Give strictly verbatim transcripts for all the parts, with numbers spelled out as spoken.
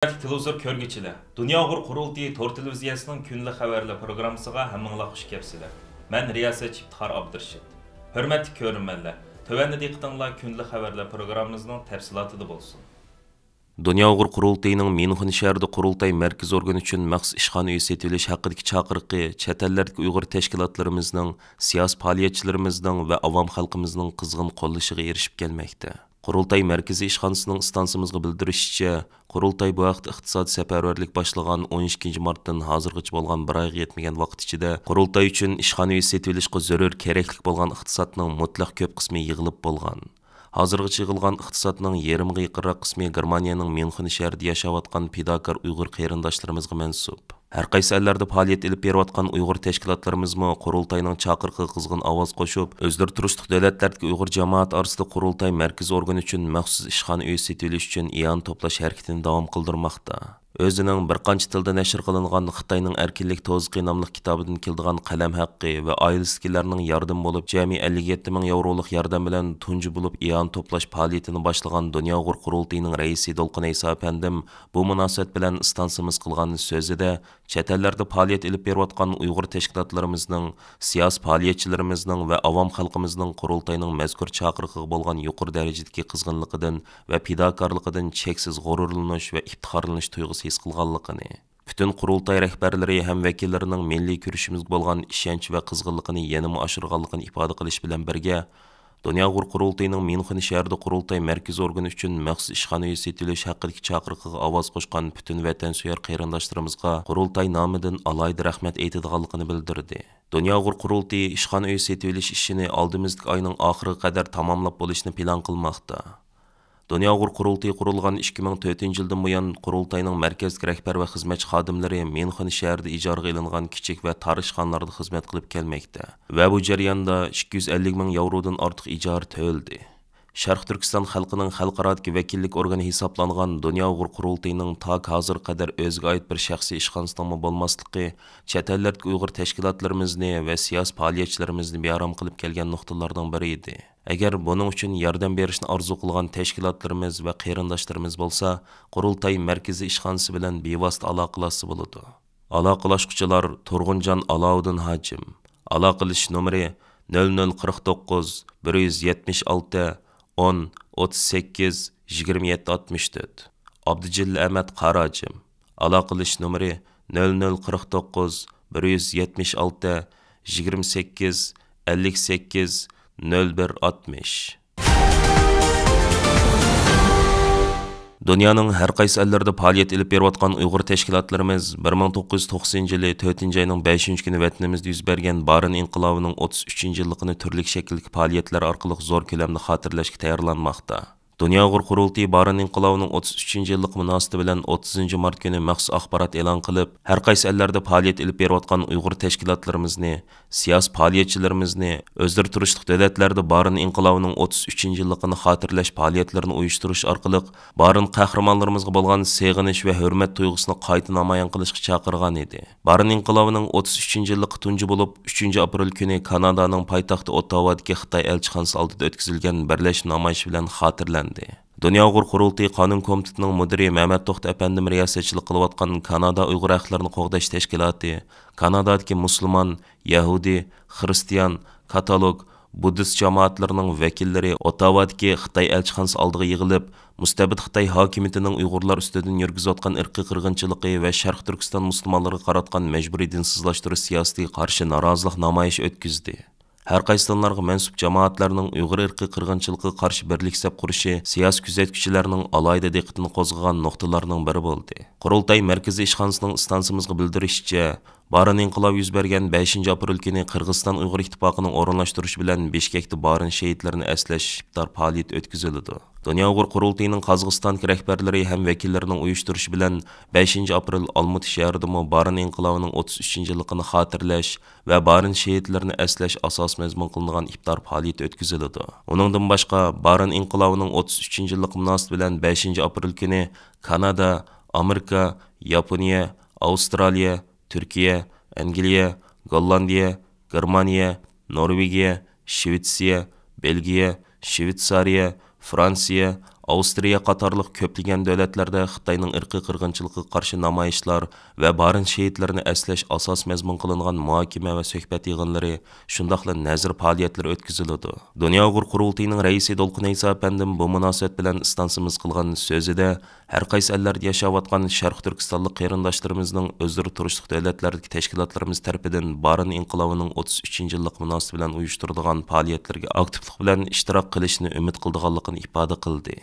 ھۆرمەتلىك تېلېۋىزور كۆرگۈچىلەر، دۇنيا ئۇيغۇر قۇرۇلتىيى تور تېلېۋىزىيەسىنىڭ كۈندىلىك خەۋەرلەر پروگراممىسىغا ھەممىڭلار خۇش كەپسىلەر. مەن رىياسەتچى ئىپتىخار ئابدۇرېشىت. ھۆرمەتلىك كۆرۈرمەنلەر، تۆۋەندە دىققىتىڭلار كۈندىلىك خەۋەرلەر پروگراممىمىزنىڭ تەپسىلاتىدا بولسۇن. دۇنيا ئۇيغۇر قۇرۇلتىيىنىڭ ميۇنخېن شەھىرىدە قۇرۇلتاي مەركىزىي ئورگىنى ئۈچۈن مەخسۇس ئىشخانا ئۆيى سېتىۋېلىش ھەققىدىكى چاقىرىقى چەت ئەللەردىكى ئۇيغۇر تەشكىلاتلىرىمىزنىڭ، سىياسىي پائالىيەتچىلىرىمىزنىڭ ۋە ئاۋام خەلقىمىزنىڭ قىزغىن قوللىشىغا ئېرىشىپ كەلمەكتە. قۇرۇلتاي مەركىزىي ئىشخانىسىنىڭ ئىستانسىمىزغا بىلدۈرۈشىچە، قۇرۇلتاي بۇ ھەقتە ئىقتىسادىي سەپەرۋەرلىك باشلىغان ئون ئىككىنچى مارتتىن ھازىرغىچە بولغان بىر ئايغا يەتمىگەن ۋاقىت ئىچىدە قۇرۇلتاي ئۈچۈن ئىشخانا ئۆيى سېتىۋېلىشقا زۆرۈر كېرەكلىك بولغان ئىقتىسادنىڭ مۇتلەق كۆپ قىسمى يىغىلىپ بولغان. ھازىرغىچە يىغىلغان ئىقتىسادنىڭ يېرىمىغا يېقىنراق قىسمى گېرمانىيەنىڭ ميۇنخېن شەھىرىدە ياشاۋاتقان پىداكار ئۇيغۇر قېرىنداشلىرىمىزغا مەنسۇپ. ھەر قايسى ئەللەردە پائالىيەت ئېلىپ بېرىۋاتقان ئۇيغۇر تەشكىلاتلىرىمىزمۇ قۇرۇلتاينىڭ چاقىرىقىغا قىزغىن ئاۋاز قوشۇپ، ئۆزلىرى تۇرۇشلۇق دۆلەتلەردىكى ئۇيغۇر جامائەت ئارىسىدا قۇرۇلتاي مەركىزىي ئورگىنى ئۈچۈن مەخسۇس ئىشخانا ئۆيى سېتىۋېلىش ئۈچۈن ئىئانە توپلاش ھەرىكىتىنى داۋام قىلدۇرماقتا. ئۆزىنىڭ بىر قانچە تىلدا نەشر قىلىنغان خىتاينىڭ ئەركىنلىك توزىقى ناملىق كىتابىدىن كېلىدىغان قەلەم ھەققى ۋە ئائىلىسىدىكىلەرنىڭ ياردىمى بولۇپ، جەمئىي ئەللىك يەتتە مىڭ ياۋرولۇق ياردەم بىلەن تۇنجى بولۇپ ئىئانە توپلاش پائالىيىتىنى باشلىغان دۇنيا ئۇيغۇر قۇرۇلتىيىنىڭ رەئىسى دولقۇن ئەيسا ئەپەندىم بۇ مۇناسىۋەت بىلەن ئىستانسىمىز قىلغان سۆزىدە، چەت ئەللەردە پائالىيەت ئېلىپ بېرىۋاتقان ئۇيغۇر تەشكىلاتلىرىمىزنىڭ، سىياسىي پائالىيەتچىلىرىمىزنىڭ ۋە ئاۋام خەلقىمىزنىڭ قۇرۇلتاينىڭ مەزكۇر چاقىرىقىغا بولغان يۇقىرى دەرىجىدىكى قىزغىنلىقىدىن ۋە پىداكارلىقىدىن چەكسىز غۇرۇرلىنىش ۋە ئىپتىخارلىنىش تۇيغۇسى ھېس قىلغانلىقىنى، پۈتۈن قۇرۇلتاي رەھبەرلىرى ھەم ۋەكىللىرىنىڭ مىللىي كۈرىشىمىزگە بولغان ئىشەنچ ۋە قىزغىنلىقىنى يەنىمۇ ئاشۇرغانلىقىنى ئىپادە قىلىش بىلەن بىرگە، دۇنيا ئۇيغۇر قۇرۇلتىيىنىڭ ميۇنخېن شەھىرىدە قۇرۇلتاي مەركىزىي ئورگىنى ئۈچۈن مەخسۇس ئىشخانا ئۆيى سېتىۋېلىش ھەققىدىكى چاقىرىقىغا ئاۋاز قوشقان پۈتۈن ۋەتەنسۆيەر قېرىنداشلىرىمىزغا قۇرۇلتاي نامىدىن ئالاھىدە رەھمەت ئېيتىدىغانلىقىنى بىلدۈردى. دۇنيا ئۇيغۇر قۇرۇلتىيى ئىشخانا ئۆيى سېتىۋېلىش ئىشىنى ئالدىمىزدىكى ئاينىڭ ئاخىرىغا قەدەر تاماملاپ بولۇشنى پىلان قىلماقتا. دۇنيا ئۇيغۇر قۇرۇلتىيى قۇرۇلغان ئىككى مىڭ تۆتىنچى يىلدىن بۇيان، قۇرۇلتاينىڭ مەركەزلىك رەھبەر ۋە خىزمەتچى خادىملىرى ميۇنخېن شەھىرىدە ئىجارىگە ئېلىنغان كىچىك ۋە تار ئىشخانىلاردا خىزمەت قىلىپ كەلمەكتە ۋە بۇ جەرياندا ئىككى يۈز ئەللىك مىڭ ياۋرودىن ئارتۇق ئىجارە تۆلىدى. شەرقىي تۈركىستان خەلقىنىڭ خەلقئارادىكى ۋەكىللىك ئورگىنى ھېسابلانغان دۇنيا ئۇيغۇر قۇرۇلتىيىنىڭ تاكى ھازىرغا قەدەر ئۆزىگە ئائىت بىر شەخسىي ئىشخانىسىنىڭمۇ بولماسلىقى، چەت ئەللەردىكى ئۇيغۇر تەشكىلاتلىرىمىزنى ۋە سىياسىي پائالىيەتچىلىرىمىزنى بىئارام قىلىپ كەلگەن نۇقتىلارنىڭ بىرى ئىدى. ئەگەر بۇنىڭ ئۈچۈن ياردەم بېرىشنى ئارزۇ قىلغان تەشكىلاتلىرىمىز ۋە قېرىنداشلىرىمىز بولسا، قۇرۇلتاي مەركىزىي ئىشخانىسى بىلەن بىۋاسىتە ئالاقىلاشسا بولىدۇ. ئالاقىلاشقۇچىلار تۇرغۇنجان ئالاۋۇدۇن ھاجىم. ئالاقىلىشىش نومۇرى: نۆل نۆل قىرىق توققۇز، بىر يۈز يەتمىش ئالتە، ئون، ئوتتۇز سەككىز، يىگىرمە يەتتە ئاتمىش تۆت. ئابدۇجېلىل ئەمەت قاراجىم. ئالاقىلىشىش نومۇرى: نۆل نۆل قىرىق توققۇز، بىر يۈز يەتمىش ئالتە، يىگىرمە سەككىز، ئەللىك سەككىز، نۆل بىر ئاتمىش. دۇنيانىڭ ھەر قايسى ئەللىرىدە پائالىيەت ئېلىپ بېرىۋاتقان ئۇيغۇر تەشكىلاتلىرىمىز بىر مىڭ توققۇز يۈز توقسىنىنچى يىلى تۆتىنچى ئاينىڭ بەشىنچى كۈنى ۋەتىنىمىزدە يۈز بەرگەن بارىن ئىنقىلابىنىڭ ئوتتۇز ئۈچىنچى يىللىقىنى تۈرلۈك شەكىلدىكى پائالىيەتلەر ئارقىلىق زور كۆلەمدە خاتىرىلەشكە تەييارلانماقتا. دۇنيا ئۇيغۇر قۇرۇلتىيى بارىن ئىنقىلابىنىڭ ئوتتۇز ئۈچىنچى يىللىقى مۇناسىۋىتى بىلەن ئوتتۇزىنچى مارت كۈنى مەخسۇس ئاخبارات ئېلان قىلىپ، ھەر قايسى ئەللەردە پائالىيەت ئېلىپ بېرىۋاتقان ئۇيغۇر تەشكىلاتلىرىمىزنى، سىياسىي پائالىيەتچىلىرىمىزنى، ئۆزلىرى تۇرۇشلۇق دۆلەتلەردە بارىن ئىنقىلابىنىڭ ئوتتۇز ئۈچىنچى يىللىقىنى خاتىرىلەش پائالىيەتلىرىنى ئۇيۇشتۇرۇش ئارقىلىق، بارىن قەھرىمانلىرىمىزغا بولغان سېغىنىش ۋە ھۆرمەت تۇيغۇسىنى قايتا نامايان قىلىشقا چاقىرغان ئىدى. بارىن ئىنقىلابىنىڭ ئوتتۇز ئۈچىنچى يىللىقى تۇنجى بولۇپ، ئۈچىنچى ئاپرېل كۈنى كانادانىڭ پايتەختى ئوتتاۋادىكى خىتاي ئەلچىخانىسى ئالدىدا ئۆتكۈزۈلگەن بىرلەشمە نامايىشى بىلەن خاتىرىلەندى. دۇنيا ئۇيغۇر قۇرۇلتىيى قانۇن كومىتېتىنىڭ مۇدىرى مەمەت توختى ئەپەندىم رىياسەتچىلىك قىلىۋاتقان كانادا ئۇيغۇر ھەقلىرىنى قوغداش تەشكىلاتى، كانادادىكى مۇسۇلمان، يەھۇدىي، خىرىستىيان، كاتولىك، بۇددىست جامائەتلىرىنىڭ ۋەكىللىرى ئوتتاۋادىكى خىتاي ئەلچىخانىسى ئالدىغا يىغىلىپ، مۇستەبىت خىتاي ھاكىمىيىتىنىڭ ئۇيغۇرلار ئۈستىدىن يۈرگۈزۈۋاتقان ئىرقىي قىرغىنچىلىقى ۋە شەرقىي تۈركىستان مۇسۇلمانلىرىغا قاراتقان مەجبۇرىي دىنسىزلاشتۇرۇش سىياسىتىگە قارشى نارازىلىق نامايىشى ئۆتكۈزدى. ھەر قايسى دىنلارغا مەنسۇپ جامائەتلەرنىڭ ئۇيغۇر ئىرقىي قىرغىنچىلىقىغا قارشى بىرلىك سەپ قۇرۇشى سىياسىي كۆزەتكۈچىلەرنىڭ ئالاھىدە دىققىتىنى قوزغىغان نۇقتىلارنىڭ بىرى بولدى. قۇرۇلتاي مەركىزىي ئىشخانىسىنىڭ ئىستانسىمىزغا بىلدۈرۈشىچە، بارىن ئىنقىلابى يۈز بەرگەن بەشىنچى ئاپرېل كۈنى قىرغىزىستان ئۇيغۇر ئىتتىپاقىنىڭ ئورۇنلاشتۇرۇشى بىلەن بىشكەكتە بارىن شېھىتلىرىنى ئەسلەش ئىپتار پائالىيىتى ئۆتكۈزۈلىدۇ. دۇنيا ئۇيغۇر قۇرۇلتىيىنىڭ قازاقىستاندىكى رەھبەرلىرى ھەم ۋەكىللىرىنىڭ ئۇيۇشتۇرۇشى بىلەن بەشىنچى ئاپرېل ئالمۇتى شەھىرىدىمۇ بارىن ئىنقىلابىنىڭ ئوتتۇز ئۈچىنچى يىللىقىنى خاتىرىلەش ۋە بارىن شېھىتلىرىنى ئەسلەش ئاساس مەزمۇن قىلىنغان ئىپتار پائالىيىتى ئۆتكۈزۈلىدۇ. ئۇنىڭدىن باشقا، بارىن ئىنقىلابىنىڭ ئوتتۇز ئۈچىنچى يىللىقى مۇناسىۋىتى بىلەن بەشىنچى ئاپرېل كۈنى كانادا، ئامېرىكا، ياپونىيە، ئاۋسترالىيە، تۈركىيە، ئەنگلىيە، گوللاندىيە، گېرمانىيە، نورۋېگىيە، شىۋېتسىيە، بېلگىيە، شىۋېتسارىيە، فرانسىيە، ئاۋسترىيە قاتارلىق كۆپلىگەن دۆلەتلەردە خىتاينىڭ ئىرقىي قىرغىنچىلىقىغا قارشى نامايىشلار ۋە بارىن شېھىتلىرىنى ئەسلەش ئاساسىي مەزمۇن قىلىنغان مۇھاكىمە ۋە سۆھبەت يىغىنلىرى، شۇنداقلا نەزىر پائالىيەتلىرى ئۆتكۈزۈلىدۇ. دۇنيا ئۇيغۇر قۇرۇلتىيىنىڭ رەئىسى دولقۇن ئەيسا ئەپەندىم بۇ مۇناسىۋەت بىلەن ئىستانسىمىز قىلغان سۆزىدە، ھەر قايسى ئەللەردە ياشاۋاتقان شەرقىي تۈركىستانلىق قېرىنداشلىرىمىزنىڭ ئۆزلىرى تۇرۇشلۇق دۆلەتلەردىكى تەشكىلاتلىرىمىز تەرىپىدىن بارىن ئىنقىلابىنىڭ ئوتتۇز ئۈچىنچى يىللىقى مۇناسىۋىتى بىلەن ئۇيۇشتۇرىدىغان پائالىيەتلىرىگە ئاكتىپلىق بىلەن ئىشتىراك قىلىشىنى ئۈمىد قىلىدىغانلىقىنى ئىپادە قىلدى.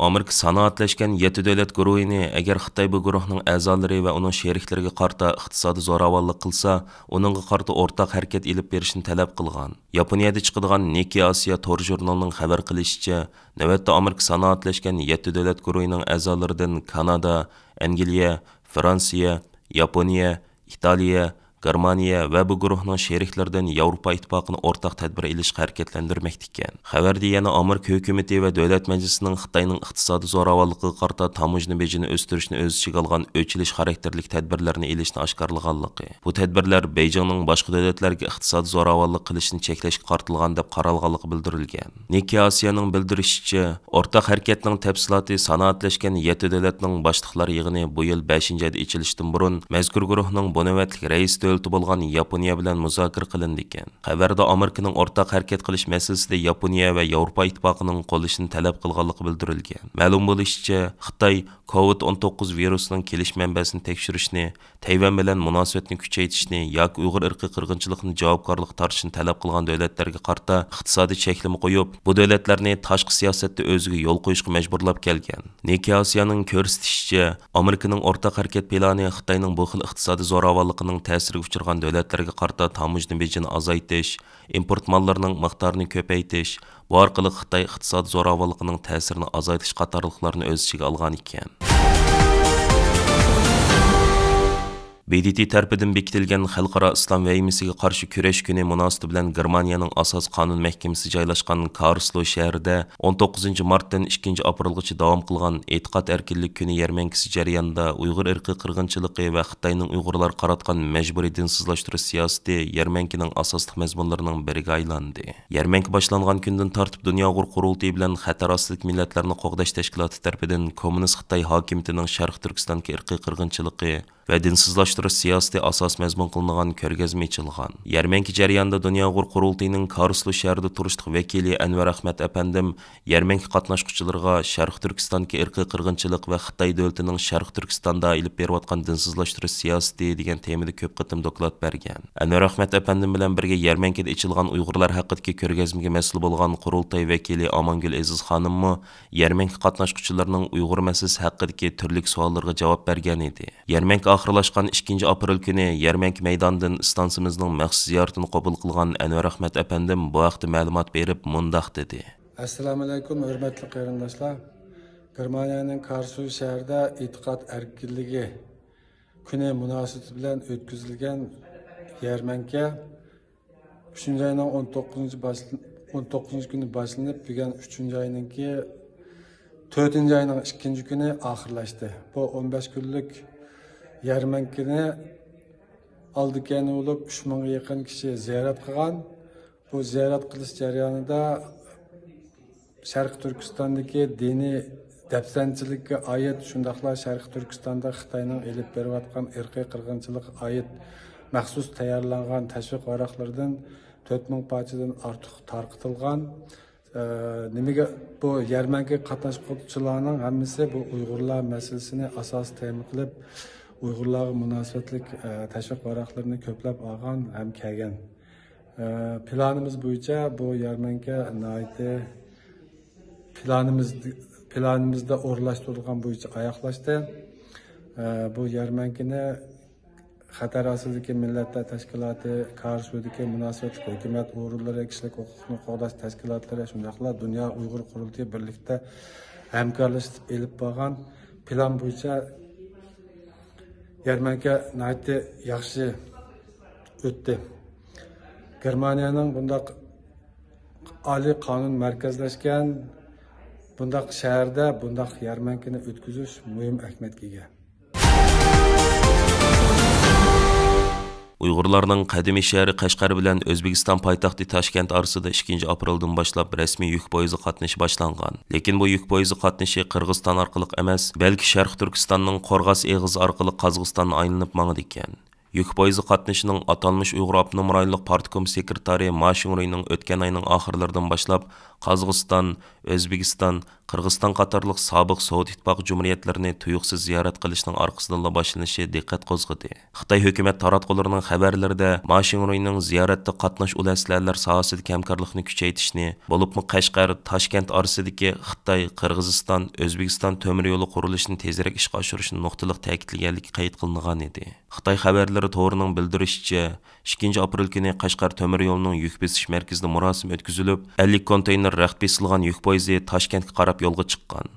ئامېرىكا سانائەتلەشكەن يەتتە دۆلەت گۇرۇھىنى، ئەگەر خىتاي بۇ گۇرۇھنىڭ ئەزالىرى ۋە ئۇنىڭ شېرىكلىرىگە قارىتا ئىقتىسادىي زوراۋانلىق قىلسا، ئۇنىڭغا قارىتا ئورتاق ھەرىكەت ئېلىپ بېرىشنى تەلەپ قىلغان. ياپونىيەدە چىقىدىغان نىككېي ئاسىيا تور ژۇرنىلىنىڭ خەۋەر قىلىشىچە، نۆۋەتتە ئامېرىكا سانائەتلەشكەن يەتتە دۆلەت گۇرۇھىنىڭ ئەزالىرىدىن كانادا، ئەنگلىيە، فرانسىيە، ياپونىيە، ئىتالىيە، گېرمانىيە ۋە بۇ گۇرۇھنىڭ شېرىكلىرىدىن ياۋروپا ئىتتىپاقىنى ئورتاق تەدبىر ئېلىشقا ھەرىكەتلەندۈرمەكتىكەن. خەۋەردە يەنە ئامېرىكا ھۆكۈمىتى ۋە دۆلەت مەجلىسىنىڭ خىتاينىڭ ئىقتىسادىي زوراۋانلىقىغا قارىتا تاموژنا بېجىنى ئۆستۈرۈشنى ئۆز ئىچىگە ئالغان ئۆچ ئېلىش خاراكتېرلىك تەدبىرلەرنى ئېلىشنى ئاشكارىلىغانلىقى، بۇ تەدبىرلەر بېيجىڭنىڭ باشقا دۆلەتلەرگە ئىقتىسادىي زوراۋانلىق قىلىشىنى چەكلەشكە قارىتىلغان دەپ قارالغانلىقى بىلدۈرۈلگەن. نىككېي ئاسىيانىڭ بىلدۈرۈشىچە، ئورتاق ھەرىكەتنىڭ تەپسىلاتى سانائەتلەشكەن يەتتە دۆلەتنىڭ باشلىقلار يىغىنى بۇ يىل بەشىنچى ئايدا ئېچىلىشتىن بۇرۇن، مەزكۇر گۇرۇھنىڭ بۇ نۆۋەتلىك رەئىس دۆلىتى بولغان ياپونىيە بىلەن مۇزاكىرە قىلىندىكەن. خەۋەردە ئامېرىكىنىڭ ئورتاق ھەرىكەت قىلىش مەسىلىسىدە ياپونىيە ۋە ياۋروپا ئىتتىپاقىنىڭ قوللىشىنى تەلەپ قىلغانلىقى بىلدۈرۈلگەن. مەلۇم بولۇشىچە، خىتاي كوۋىد ئون توققۇز ۋىرۇسىنىڭ كېلىش مەنبەسىنى تەكشۈرۈشنى، تەيۋەن بىلەن مۇناسىۋەتنى كۈچەيتىشنى ياكى ئۇيغۇر ئىرقىي قىرغىنچىلىقىنى جاۋابكارلىققا تارتىشنى تەلەپ قىلغان دۆلەتلەرگە قارىتا ئىقتىسادىي چەكلىمە قويۇپ، بۇ دۆلەتلەرنى تاشقى سىياسەتتە ئۆزىگە يول قويۇشقا مەجبۇرلاپ كەلگەن. نىككېي ئاسىيانىڭ كۆرسىتىشىچە، ئامېرىكىنىڭ ئورتاق ھەرىكەت پىلانى خىتاينىڭ بۇ خىل ئىقتىسادىي زوراۋانلىقىنىڭ تەسىرىگە ئۇچرىغان دۆلەتلەرگە قارىتا تاموژنا بېجىنى ئازايتىش، ئىمپورت ماللىرىنىڭ مىقدارىنى كۆپەيتىش، بۇ ئارقىلىق خىتاي ئىقتىسادىي زوراۋانلىقىنىڭ تەسىرىنى ئازايتىش قاتارلىقلارنى ئۆز ئىچىگە ئالغان ئىكەن. ب د ت تەرىپىدىن بېكىتىلگەن خەلقئارا ئىسلام ۋەھىمىسىگە قارشى كۈرەش كۈنى مۇناسىۋىتى بىلەن گېرمانىيەنىڭ ئاساسىي قانۇن مەھكىمىسى جايلاشقان كارلسرۇ شەھىرىدە ئون توققۇزىنچى مارتتىن ئىككىنچى ئاپرېلغىچە داۋام قىلغان ئېتىقاد ئەركىنلىكى كۈنى يەرمەنكىسى جەريانىدا ئۇيغۇر ئىرقىي قىرغىنچىلىقى ۋە خىتاينىڭ ئۇيغۇرلارغا قاراتقان مەجبۇرىي دىنسىزلاشتۇرۇش سىياسىتى يەرمەنكىنىڭ ئاساسلىق مەزمۇنلىرىنىڭ بىرىگە ئايلاندى. يەرمەنكە باشلانغان كۈندىن تارتىپ دۇنيا ئۇيغۇر قۇرۇلتىيى بىلەن خەتەر ئاستىدىكى مىللەتلەرنى قوغداش تەشكىلاتى تەرىپىدىن كوممۇنىست خىتاي ھاكىمىيىتىنىڭ شەرقىي تۈركىستاندىكى ئىرقىي قىرغىنچىلىقى ۋە دىنسىزلاشتۇرۇش سىياسىتى ئاساس مەزمۇن قىلىنغان كۆرگەزمە ئېچىلغان. يەرمەنكە جەريانىدا دۇنيا ئۇيغۇر قۇرۇلتىيىنىڭ كارلسرۇ شەھىرىدە تۇرۇشلۇق ۋەكىلى ئەنۋەر ئەخمەت ئەپەندىم يەرمەنكە قاتناشقۇچىلىرىغا شەرقىي تۈركىستاندىكى ئىرقىي قىرغىنچىلىق ۋە خىتاي دۆلىتىنىڭ شەرقىي تۈركىستاندا ئېلىپ بېرىۋاتقان دىنسىزلاشتۇرۇش سىياسىتى دېگەن تېمىدا كۆپ قېتىم دوكلات بەرگەن. ئەنۋەر ئەخمەت ئەپەندىم بىلەن بىرگە يەرمەنكىدە ئېچىلغان ئۇيغۇرلار ھەققىدىكى كۆرگەزمىگە مەسئۇل بولغان قۇرۇلتاي ۋەكىلى ئامانگۈل ئېزىز خانىممۇ يەرمەنكە قاتناشقۇچىلىرىنىڭ ئۇيغۇر مەسىلىسى ھەققىدىكى تۈرلۈك سوئاللىرىغا جاۋاب بەرگەن ئىدى. يەرمەنكە ئاخىرلاشقان ئىككىنچى ئاپرېل كۈنى يەرمەنكە مەيدانىدىن ئىستانسىمىزنىڭ مەخسۇس زىيارىتىنى قوبۇل قىلغان ئەنۋەر ئەخمەت ئەپەندىم بۇ ھەقتە مەلۇمات بېرىپ مۇنداق دېدى. ئەسسالامۇئەلەيكۇم، ھۆرمەتلىك قېرىنداشلار! گېرمانىيەنىڭ كارلسرۇ شەھىرىدە ئېتىقاد ئەركىنلىكى كۈنى مۇناسىۋىتى بىلەن ئۆتكۈزۈلگەن يەرمەنكە ئۈچىنچى ئاينىڭ ئون توققۇزىنچى باش-، ئون توققۇزىنچى كۈنى باشلىنىپ، بۈگۈن ئۈچىنچى ئاينىڭكى، تۆتىنچى ئاينىڭ ئىككىنچى كۈنى ئاخىرلاشتى. بۇ ئون بەش كۈنلۈك يەرمەنكىنى ئالدى كەينى بولۇپ ئۈچ مىڭغا يېقىن كىشى زىيارەت قىلغان. بۇ زىيارەت قىلىش جەريانىدا شەرقىي تۈركىستاندىكى دىنىي دەپسەندىچىلىككە ئائىت، شۇنداقلا شەرقىي تۈركىستاندا خىتاينىڭ ئېلىپ بېرىۋاتقان ئىرقىي قىرغىنچىلىققا ئائىت مەخسۇس تەييارلانغان تەشۋىق ۋاراقلىرىدىن تۆت مىڭ پارچىدىن ئارتۇق تارقىتىلغان. ئە، نېمىگە بۇ يەرمەنكىگە قاتناشقۇچىلارنىڭ ھەممىسى بۇ ئۇيغۇرلار مەسىلىسىنى ئاساسىي تېما قىلىپ، ئۇيغۇرلارغا مۇناسىۋەتلىك، ئە، تەشۋىق ۋاراقلىرىنى كۆپلەپ ئالغان ھەم كەلگەن. ئە، پىلانىمىز بويىچە بۇ يەرمەنكە ناھايىتى پىلانىمىز، پىلانىمىزدا ئورۇنلاشتۇرۇلغان بويىچە ئاياغلاشتى. ئە، بۇ يەرمەنكىنى خەتەر ئاستىدىكى مىللەتلەر تەشكىلاتى، كارسۇدىكى مۇناسىۋەتلىك ھۆكۈمەت ئورۇنلىرى، كىشىلىك ھوقۇقنى قوغداش تەشكىلاتلىرى، شۇنداقلا دۇنيا ئۇيغۇر قۇرۇلتىيى بىرلىكتە ھەمكارلىشىپ ئېلىپ بارغان پىلان بويىچە يەرمەنكە ناھايىتى ياخشى ئۆتتى. گېرمانىيەنىڭ بۇنداق ئالىي قانۇن مەركەزلەشكەن بۇنداق شەھەردە بۇنداق يەرمەنكىنى ئۆتكۈزۈش مۇھىم ئەھمىيەتكە ئىگە. ئۇيغۇرلارنىڭ قەدىمىي شەھىرى قەشقەر بىلەن ئۆزبېكىستان پايتەختى تاشكەنت ئارىسىدا ئىككىنچى ئاپرېلدىن باشلاپ رەسمىي يۈك پويىزى قاتنىشى باشلانغان. لېكىن بۇ يۈك پويىزى قاتنىشى قىرغىزىستان ئارقىلىق ئەمەس، بەلكى شەرقىي تۈركىستاننىڭ قورغاس ئېغىزى ئارقىلىق قازاقىستاننى ئايلىنىپ ماڭىدىكەن. يۈك پويىزى قاتنىشىنىڭ ئاتالمىش ئۇيغۇر ئاپتونوم رايونلۇق پارتكوم سېكرېتارى ما شىڭرۇينىڭ ئۆتكەن ئاينىڭ ئاخىرلىرىدىن باشلاپ قازاقىستان، ئۆزبېكىستان، قىرغىزىستان قاتارلىق سابىق سوۋېت ئىتتىپاقى جۇمھۇرىيەتلىرىنى تۇيۇقسىز زىيارەت قىلىشىنىڭ ئارقىسىدىنلا باشلىنىشى دىققەت قوزغىدى. خىتاي ھۆكۈمەت تاراتقۇلىرىنىڭ خەۋەرلىرىدە ما شىڭرۇينىڭ زىيارەتتە قاتناش ئۇل ئەسلىھەلەر ساھەسىدىكى ھەمكارلىقنى كۈچەيتىشنى، بولۇپمۇ قەشقەر، تاشكەنت ئارىسىدىكى خىتاي، قىرغىزىستان، ئۆزبېكىستان تۆمۈر يولى قۇرۇلۇشىنى تېزرەك ئىشقا ئاشۇرۇشنى نۇقتىلىق تەكىتلىگەنلىكى قەيت قىلىنغان ئىدى. خىتاي خەۋەرلىرى تورىنىڭ بىلدۈرۈشىچە، ئىككىنچى ئاپرېل كۈنى قەشقەر تۆمۈر يولىنىڭ يۈك بېسىش مەركىزىدە مۇراسىم ئۆتكۈزۈلۈپ، ئەللىك كونتېينېر رەخت بېسىلغان يۈك پويىزى تاشكەنتكە قاراپ يولغا چىققان.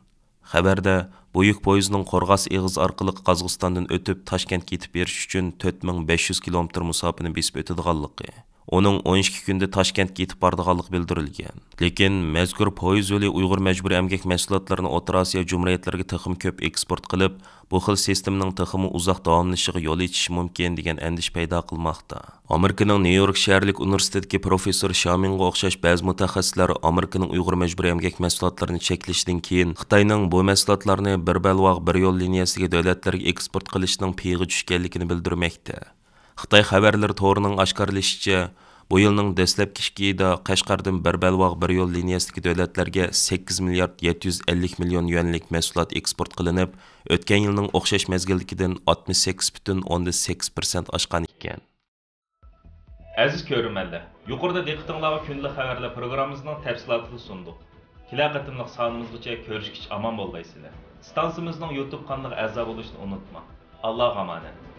خەۋەردە، بۇ يۈك پويىزىنىڭ قورغاس ئېغىزى ئارقىلىق قازاقىستاندىن ئۆتۈپ، تاشكەنتكە يېتىپ بېرىش ئۈچۈن تۆت مىڭ بەش يۈز كىلومېتىر مۇساپىنى بېسىپ ئۆتىدىغانلىقى، ئۇنىڭ ئون ئىككى كۈندە تاشكەنتكە يېتىپ بارىدىغانلىقى بىلدۈرۈلگەن. لېكىن مەزكۇر پويىز يولى ئۇيغۇر مەجبۇرىي ئەمگەك مەھسۇلاتلىرىنى ئوتتۇرا ئاسىيا جۇمھۇرىيەتلىرىگە تېخىمۇ كۆپ ئېكسپورت قىلىپ، بۇ خىل سىستېمىنىڭ تېخىمۇ ئۇزاق داۋاملىشىشىغا يول ئېچىشى مۇمكىن، دېگەن ئەندىشە پەيدا قىلماقتا. ئامېرىكىنىڭ نيۇ يورك شەھەرلىك ئۇنىۋېرسىتېتىدىكى پروفېسسور شيامىڭغا ئوخشاش بەزى مۇتەخەسسىسلەر ئامېرىكىنىڭ ئۇيغۇر مەجبۇرىي ئەمگەك مەھسۇلاتلىرىنى چەكلىشىدىن كېيىن، خىتاينىڭ بۇ مەھسۇلاتلارنى بىر بەلباغ، بىر يول لىنىيەسىدىكى دۆلەتلەرگە ئېكسپورت قىلىشىنىڭ پېيىغا چۈشكەنلىكىنى بىلدۈرمەكتە. خىتاي خەۋەرلىرى تورىنىڭ ئاشكارىلىشىچە، بۇ يىلنىڭ دەسلەپكى ئىككى ئېيىدا قەشقەردىن بىر بەلباغ، بىر يول لىنىيەسىدىكى دۆلەتلەرگە سەككىز مىليارد يەتتە يۈز ئەللىك مىليون يۈەنلىك مەھسۇلات ئېكسپورت قىلىنىپ، ئۆتكەن يىلنىڭ ئوخشاش مەزگىلدىكىدىن ئاتمىش سەككىز پۈتۈن ئوندىن سەككىز پىرسەنت ئاشقان ئىكەن. ئەزىز كۆرۈرمەنلەر، يۇقىرىدا دىققىتىڭلارغا كۈندىلىك خەۋەرلەر پروگراممىمىزنىڭ تەپسىلاتىنى سۇندۇق. كېلەر قېتىملىق سانىمىزغىچە كۆرۈشكىچە ئامان بولغايسىلەر. ئىستانسىمىزنىڭ يۇتۇب قانىلىغا ئەزا بولۇشنى ئۇنتۇماڭ. ئاللاغا ئامانەت.